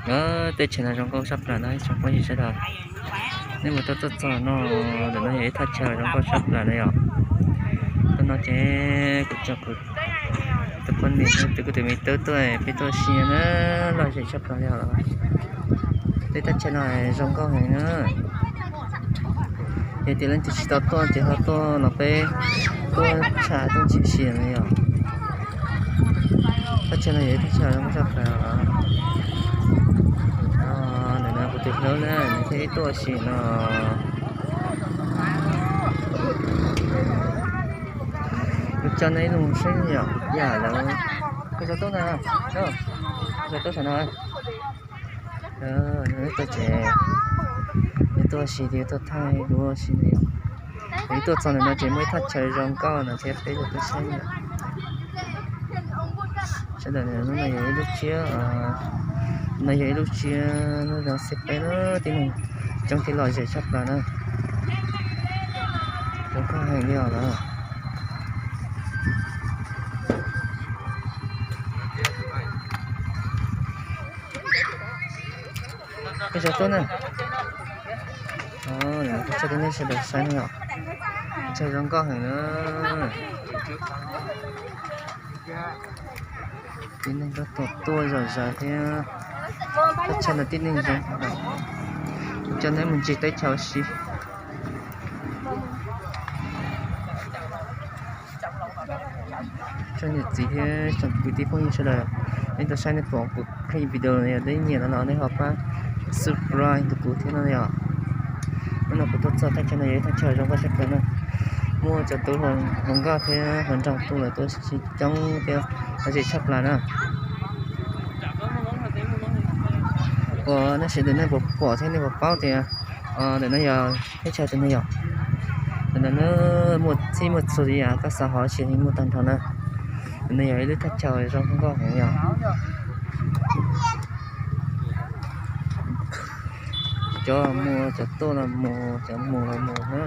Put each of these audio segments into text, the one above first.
Teb chaws no zoo nkauj tshaj plaws na tsoom phooj ywg sawv daws. Nej mus tuaj txog no, ntawm no yog ib thaj chaw zoo nkauj tshaj plaws na yom. Tuaj no ces kuv coj kuv tus poj niam thiab kuv tus me tub tuaj, peb tuaj ua si na, lom zem tshaj plaws li os. Tej thaj chaw no zoo nkauj heev na. Yog tias leej twg tsis tau tuaj ces ho tuaj los peb tuaj tsham tuaj ntsia ua si na yom. Thaj chaw no yog ib thaj chaw zoo nkauj tshaj plaws os. Ntawm no kuv tus hlub na, nws thiaj li tuaj ua si no. Kuv coj nej ib lub saib yom, yam lawv, koj cov tub na, koj cov tub saum no. Tuaj ces, tuaj ua si, tuaj thaij duab ua si na yom. Yog tuaj txog ntawm no ces muaj ib thaj chaw zoo nkauj no thiab peb yuav tuaj saib yom. Sawv daws, hnub no yog ib lub tsiab, no yog ib lub tsiab hnub zoo xib peb na, tib neeg coob thiab lom zem tshaj plaws na. Zoo nkauj heev li os lawm. Koj cov tub na, tib neeg sawv daws saib no yom, chaw zoo nkauj heev na. Tib neeg tab tom tuaj zom zaws thiab, thaj chaw no tib neeg zoo. Kuv coj nej mus ntsia teb chaws ua si. Tsoom niam txiv thiab tsoom kwv tij phooj ywg sawv daws, nej tuaj saib nej pom kuv clip video no yog nej nyiam no los nej ho pab subscribe rau kuv thiab no yom. Hnub no kuv tuaj txog thaj chaw no yog ib thaj chaw zoo nkauj tshaj plaws na. Muaj cov tub hluas nkauj thiab hluas nraug tuaj lawm tuaj ua si coob thiab lom zem tshaj plaws na. Uas nej sawv daws nej puas pom thiab nej puas paub tias ntawm no yog teb chaws twg ne yom? Ntawm no muaj txhij muaj txhua li yam koj xav hov tsis muaj tag nrho na. Ntawm no yog ib lub thaj chaw zoo nkauj heev yom. Cov mus cov tuaj los mus, cov mus los mus na.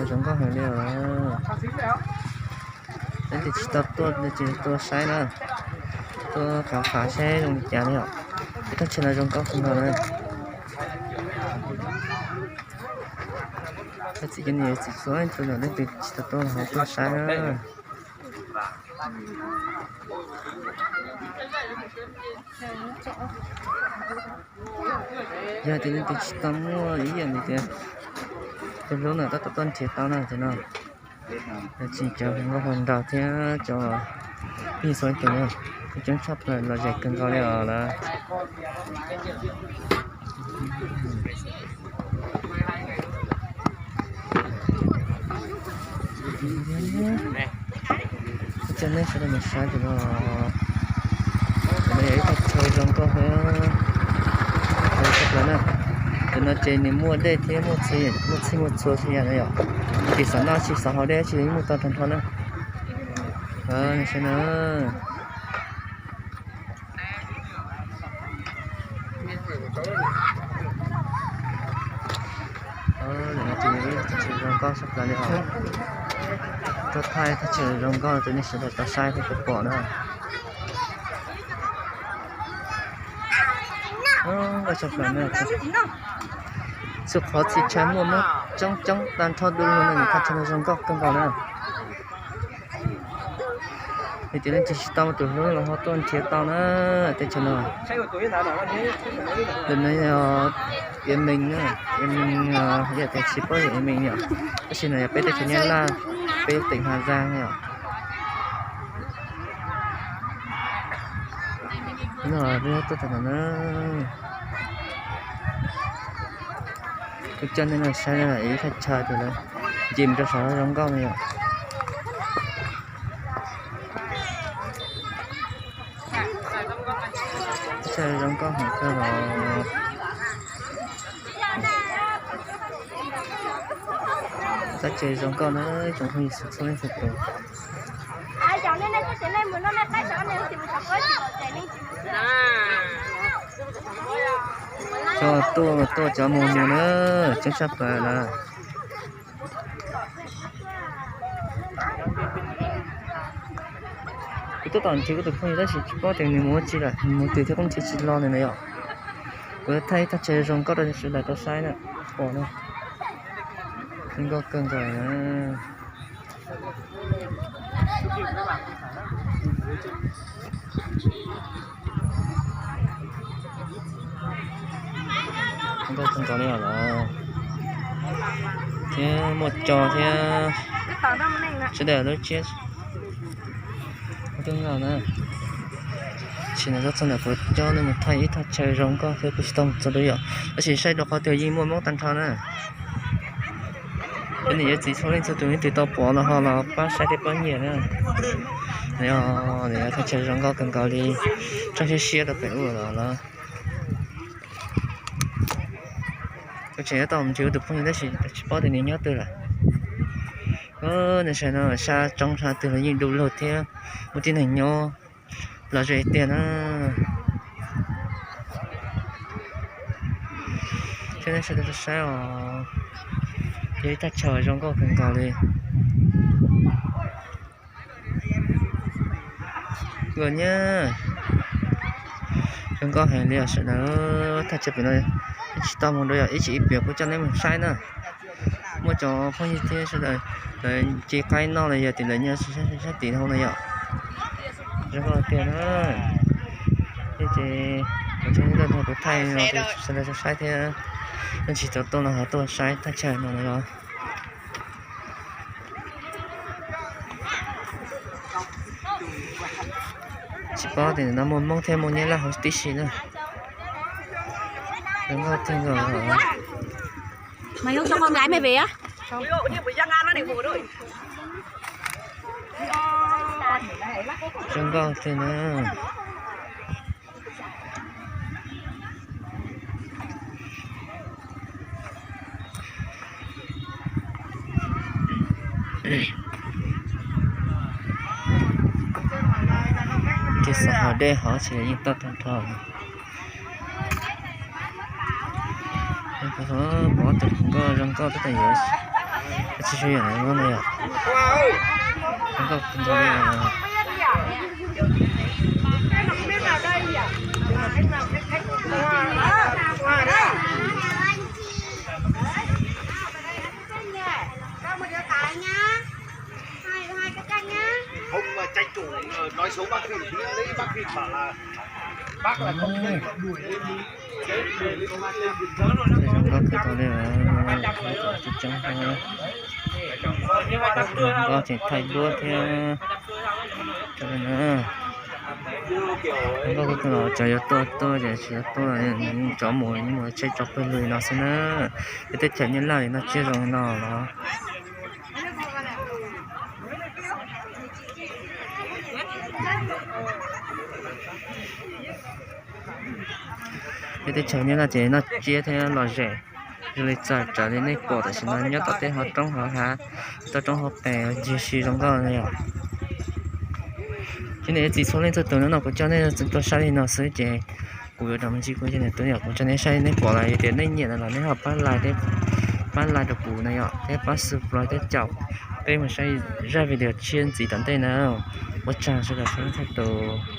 Zoo nkauj heev li os. Leej twg tsis tau tuaj ces tuaj saib na, tuaj khám phá saib zoo li cas li os. Ib thaj chaw no zoo nkauj kawg nkaus na. Koj txiv, cov niam txiv txhua tus, leej twg tsis tau tuaj los ho tuaj saib na. Yog tias leej twg tsis tau muaj ib yam li tias tus hlub no tab tom tuaj nrhiav tau na, tus no. Tsis, cov hluas nkauj hluas nraug thiab cov phooj ywg txhua tus na, coob tshaj plaws, lom zem kawg nkaus li os lawm. Coj nej sawv daws mus saib tus no. Tus no yog ib thaj chaw zoo nkauj thiab, thaj chaw tshaj plaws na. Tus no ces nws muaj dej thiab muaj txhij muaj txhua txhua yam na yom. Tsis xav noj tsis xav haus dej tsis muaj tag nrho na. Saib na. Tus no ces yog ib thaj chaw zoo nkauj tshaj plaws li os. Tuaj thaij thaj chaw zoo nkauj rau nej sawv daws tau saib thiab tau pom na. Nkauj tshaj plaws na. Txhua qhov txhia chaw muaj mob coob coob tag nrho du lug no, thaj chaw no zoo nkauj kawg nkaus na. Yog tias leej twg tsis tau tus hlub los ho tuaj nrhiav tau na, teb chaws no. Tus no yog Iab Mees na, Iab Mees, yog tias tsis paub yog Iab Mees yom, tab sis no yog peb teb chaws Nyab Laj, peb teem Hà Giang yom. No peb tuaj txog no na. Kuv coj nej los saib ib thaj chaw tus lawv nce mus rau saum zoo nkauj no yom. Thaj chaw zoo nkauj heev kawg los. Thaj chaw zoo nkauj na, tsoom phooj ywg txhua leej txhua tus. Cov tuaj tuaj, cov mus mus na, coob tshaj plaws lawm. Kuv twb tom nrhiav kuv tus phooj ywg tab sis tsis paub tias nws mus ua tsi lawm, nws mus twg thiab kuv tsis los nws na yom. Kuv thaij ib thaj chaw zoo nkauj rau sawv daws tau saib na, pom na, zoo nkauj kawg nkaus na. Zoo nkauj kawg nkaus li os, thiab muaj tso thiab, sawv daws lub tsiab tuaj noj na. Sim no txog ntawm kuv coj nej mus thaij ib thaj chaw zoo nkauj thiab kuv tsis tau mus txog dua yom, tab sis saib rau qhov twg yeej muaj Hmoob tag nrho na. Cov niam cov txiv txhua leej txhua tus leej twg tau pom los ho los pab saib thiab pab nyiam na. Thaj chaw zoo nkauj kawg nkaus li, tsob siab siab rau pem ub los los. Kuv tseem yuav tau mus nrhiav kuv tus phooj ywg tab sis tsis paub tias nws nyob twg lawm. Nws sawv no sab roob sab twg los yeej du lug thiab muaj tib neeg nyob lom zem tiag na. Coj nej sawv daws tuaj saib os, yog ib thaj chaw zoo nkauj kawg nkaus li. Zoo nkauj heev li os sawv daws, thaj chaw pem no ib tsis tau mus dua yom, ib tsam ib pliag kuv coj neb mus saib na. Muaj cov phooj ywg thiab sawv daws lawv ci qaib noj los yog tias lawv nyob sab tim no na yom. Zoo nkauj tiag na. Ces kuv thaij no sawv daws saib thiab, leej twg tsis tau tuaj no ho tuaj saib thaj chaw no na yom. Tsis paub tias no muaj Hmoob thiab muaj Nyab Laj huv tib si na. Zoo nkauj tiag nkaus. Zoo nkauj tiag na. Ces xav hov dej hov tsis yeej toj tag nrho. Pom tus hluas nkauj zoo nkauj tab tom yuav tsis tshua yam no na yom. Zoo nkauj kawg nkaus li. Zoo nkauj kawg nkaus li, tsis tseeb, zoo nkauj tseem thaij duab thiab. Zoo nkauj kawg nkaus, cov yuav tuaj tuaj, cov tsis yuav tuaj cov mus mus tsheb tso pawg lug no xwb na. Peb teb chaws Nyab Laj li no tsiaj zoo li no los. Peb teb chaws Nyab Laj ces noj tsiab thiab lom zem zoo li txaus raws li nej pom tam sim no nyob tom tej hauv roob hauv hav, toj roob hauv pes ncig si zoo nkauj na yom. Cov niam cov txiv txhua leej txhua tus, hnub no kuv coj nej tuaj saib li no xwb ces kuv yuav rov mus ntsib kuv cov niam tub yom. Kuv coj nej saib nej pom lawm yog tias nej nyiam no los nej ho pab like, pab like rau kuv na yom, thiab pab subscribe thiab caum peb mus saib zaj video tshiab ntxiv tom ntej na. Ua tsaug sawv daws txhua leej txhua tus.